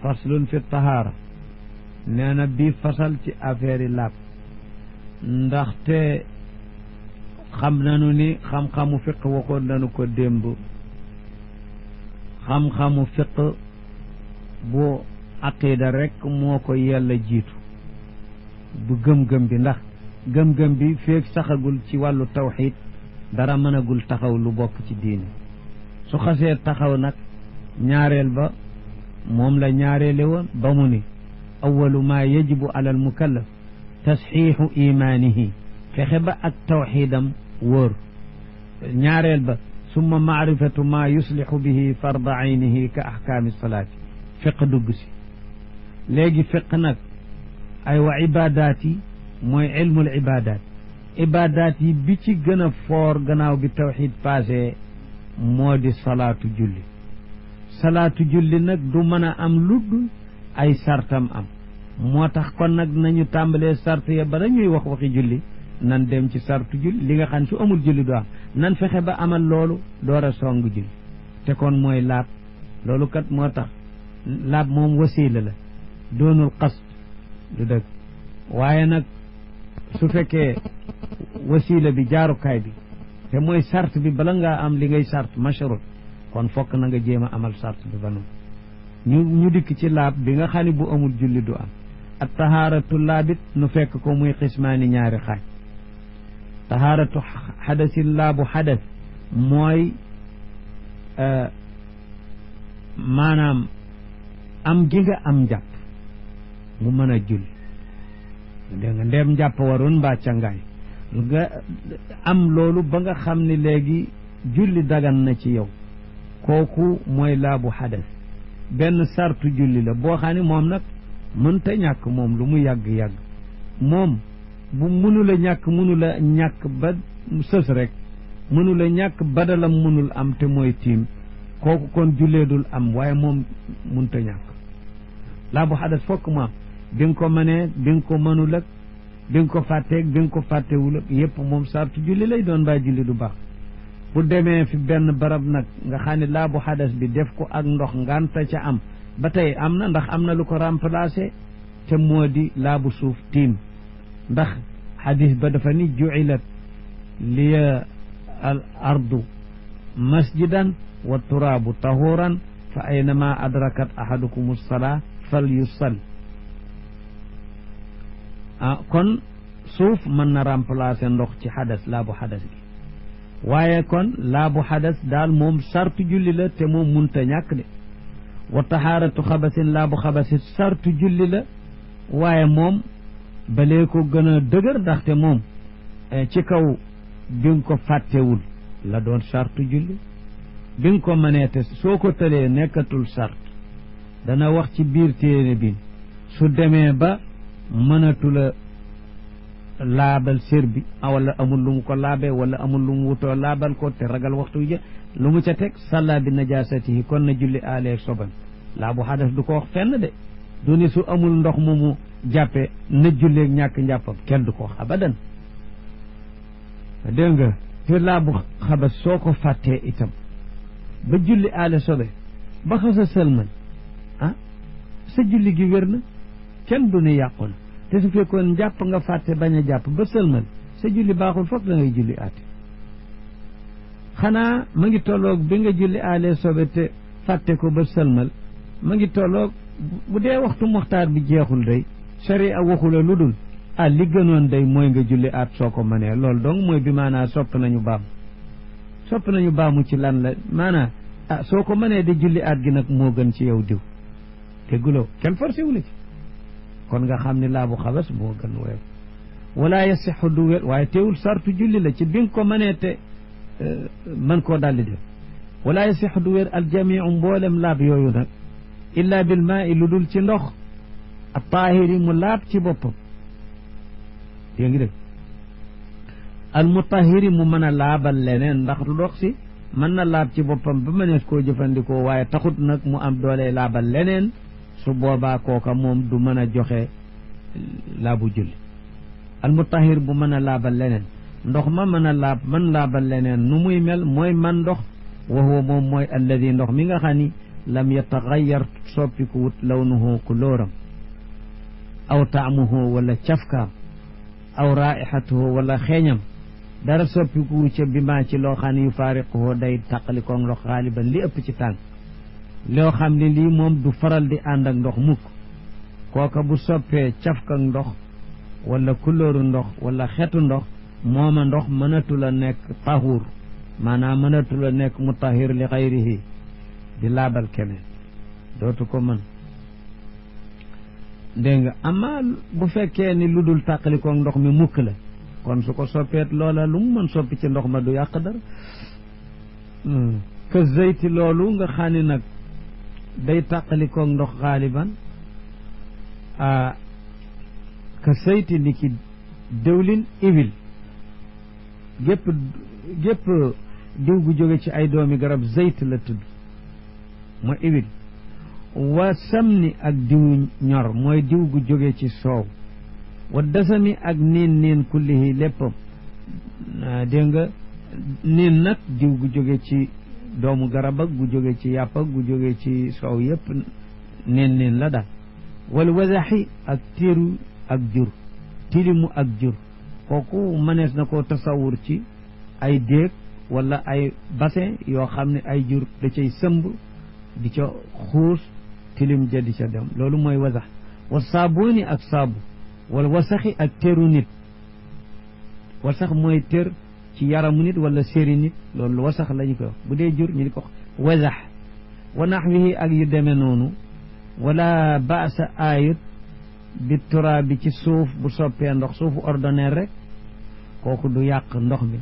faslun fi tahaara nee na bii fasal ci affaire yi laab ndaxte xam nanu ni xam-xamu fiq waxoon nanu ko démb xam-xamu fiq bu aqida rek moo ko yàlla jiitu bu gëm-gëm bi ndax gëm-gëm bi feeg saxagul ci wàllu tawxid dara mënagul taxaw lu bokk ci diine su xasee taxaw nag ñaareel ba moom la ñaareele woon ba mu ni awalu maa yajibu ala al mukallaf tasxiixu imaanihi fexe ba ak tawxidam wóor ñaareel ba summa maarifatu maa yuslixu bihi farda aynihi ka ahkaami salaati fiq dugg si léegi fiq nag ay wa ibaadaat yi mooy ilmul ibaadaat ibaadaat yi bi ci gën a foor gannaaw bi tawxid passé moo di salaatu julli salaatu julli nag du mën a am ludd ay sartam am moo tax kon nag nañu tàmbalee sart ya bala ñuy wax waxi julli nan dem ci sartu julli li nga xam su amul julli du am nan fexe ba amal loolu door a song julli te kon mooy laab loolu kat moo tax laab moom wasiila la doonul qasd du dëgg waaye nag su fekkee wasiila bi jaarukaay bi te mooy sart bi bala ngaa am li ngay sart mashrut kon fokk na nga jéem a amal sart bi ba noonu ñu dikk ci laab bi nga xam ne bu amul julli du am at tahaaratu laabit nu fekk ko muy xismaani ñaari xaaj tahaaratu xadasin laabu xadas mooy maanaam am gi nga am njàpp mu mën a julli dégg nga ndeem njàpp waroon mbaa cangaay nga am loolu ba nga xam ne léegi julli dagan na ci yow kooku mooy laabu xadas benn sartu julli la boo xam ne moom nag mënta ñàkk moom lu mu yàgg-yàgg moom bu mënula ñàkk ba sës rek mënula ñàkk badalam mënul am te mooy tiim kooku kon julleedul am waaye moom mënta ñàkk laabu xadas fokk mu am bi nga ko mënee bi nga ko mënul ak bi nga ko fàtteeg bi nga ko fàttewul ak yépp moom sartu julli lay doon baa julli du baax bu demee fi benn barab nag nga xam ne laabu xadas bi def ko ak ndox nganta ca am ba tey am na ndax am na lu ko remplacé te moo di laabu suuf tiim ndax xadis ba dafa ni ju'ilat liya al ardu masjidan wa turaabu tahuran fa aynama adrakat ahadukum as-salaa fal yusalli kon suuf mën na remplacer ndox ci xadas laabu xadas gi waaye kon laabu xadas daal moom sartu julli la te moom munta ñàkk de wa tahaaratu xabasin laabu xabasin sartu julli la waaye moom balee ko gën a dëgër ndaxte moom ci kaw bi nga ko fàttewul la doon sartu julli bi nga ko mënee te soo ko tëlee nekkatul sart dana wax ci biir téere bi su demee ba mënatula laabal sér bi wala amul lu mu ko laabee wala amul lu mu wutoo laabal ko te ragal waxtu wi lu mu ca teg salla bi najaasatihi kon na julli aaleeg soban laabu xadas du ko wax fenn de du ni su amul ndox mu jàppe na julleeg ñàkk njàppam kenn du ko wax abadan dégg nga te laabu xabas soo ko fàttee itam ba julli aale sobe ba xasa sëlmal sa julli gi wér na kenn du ni yàqu na te su fekkoon njàpp nga fàtte bañ a jàpp ba sëlmal sa julli baaxul foog da ngay julli aate xanaa ma ngi tolloog bi nga julli aale sobe te fàtte ko ba sëlmal ma ngi tolloog bu dee waxtu muxtaar bi jeexul day sharia waxula lu dul li gënoon day mooy nga julli aat soo ko mënee loolu donc mooy bi maanaa sopp nañu baamu ci lan la maanaa soo ko mënee di julli aat gi nag moo gën ci yow diw te guloo kenn forcé wu la ci kon nga xam ne laabu xabas moo gën woyof wala yasixu du wér waaye teewul sartu julli la ci bi nga ko mënee te mën koo daldi def wala yasixu du wér aljamiu mboolem laab yooyu nag illa bil maa i lu dul ci ndox a taahiri mu laab ci boppam yaa ngi dégg al mutahiri mu mën a laabal leneen ndax ndox si mën na laab ci boppam ba mënees koo jëfandikoo waaye taxut nag mu am doole laabal leneen su boobaa kooka moom du mën a joxe laabu julli al mutahir bu mën a laabal leneen ndox ma mën a laabal leneen nu muy mel mooy man ndox wa huwa moom mooy alladi ndox mi nga xam ni lam yataxayyar soppiku wut lawnuhu kulóoram aw taamuhu wala cafkaam aw raixatuhu wala xeeñam dara soppiku wu ca bi maa ci loo xam ne yu faariquhu day tàqalikoog ndox xaaliban li ëpp ci tànk loo xam ne lii moom du faral di ànd ak ndox mukk kooka bu soppee cafka ndox wala kulóoru ndox wala xetu ndox mooma ndox mënatu la nekk tahuur maanaam mënatu la nekk mutahir li xayrihi di laabal keneen dootu ko mën dégg nga ama bu fekkee ni lu dul tàqalikoog ndox mi mukk la kon su ko soppeet loola lu mu mën soppi ci ndox ma du yàq dara ka zeyti loolu nga xam ne nag day tàqalikoog ndox xaaliban ka zeyti ni ki dëwlin iwil gépp diw gu jóge ci ay doomi garab zeyt la tudd mooy iwil wa samni ak diw ñor mooy diw gu jóge ci soow wa dasami ak niin kullihi léppam dégg nga niin nag diw gu jóge ci doomu garab ak gu jóge ci yàpp ak gu jóge ci soow yëpp niin la daal wal wasaxi ak tiiru ak jur tilimu ak jur kooku mënees na koo tasawur ci ay déeg wala ay bassin yoo xam ne ay jur da cay sëmb di ca xuus tilim ja di ca dem loolu mooy wasax wa saabuuni ak saabu wala wasaxi ak teru nit wasax mooy tër ci yaramu nit wala séri nit loolu wasax lañu ko wax bu dee jur ñu di ko wasax wa naxwihi ak yu demee noonu wala baasa ayut bi turaa bi ci suuf bu soppee ndox suufu ordinaire rek kooku du yàq ndox mi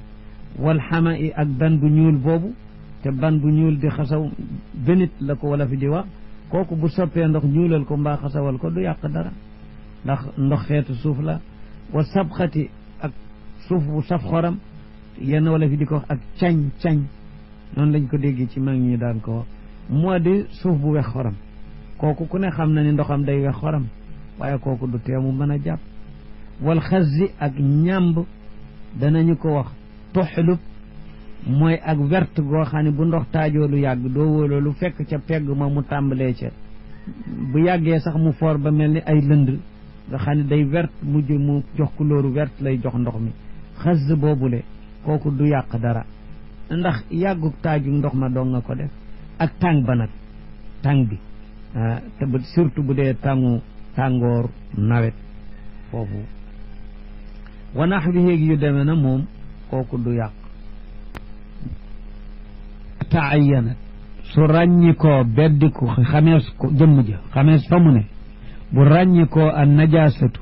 wal xama i ak ban bu ñuul boobu te ban bu ñuul di xasaw benit la ko wala fi di wax kooku bu soppee ndox ñuulal ko mbaa xasawal ko du yàq dara ndax ndox xeetu suuf la wa sabxati ak suuf bu saf xoram yenn wala fi di ko wax ak cañ noonu lañ ko déggee ci mag ñi daan ko wax moo di suuf bu wex xoram kooku ku ne xam na ni ndoxam day wex xoram waaye kooku du teemu mën a jàpp wal xaszi ak ñàmb danañu ko wax toxlub mooy ak wert goo xam ne bu ndox taajoo lu yàgg doo wóoloo lu fekk ca pegg ma mu tàmbalee ca bu yàggee sax mu foor ba mel ni ay lënd nga xam ne day wert mujj mu jox couleur wert lay jox ndox mi xas boobule kooku du yàq dara ndax yàgguk taaju ndox ma dong nga ko def ak tàng ba nag tàng bi te ba surtout bu dee tàngoor nawet foofu wanax bi yéegi yu demee na moom kooku du yàq taayanat su ràññi koo beddiku xamees ko jëmm ja xamees fa mu ne bu ràññi koo an najaasatu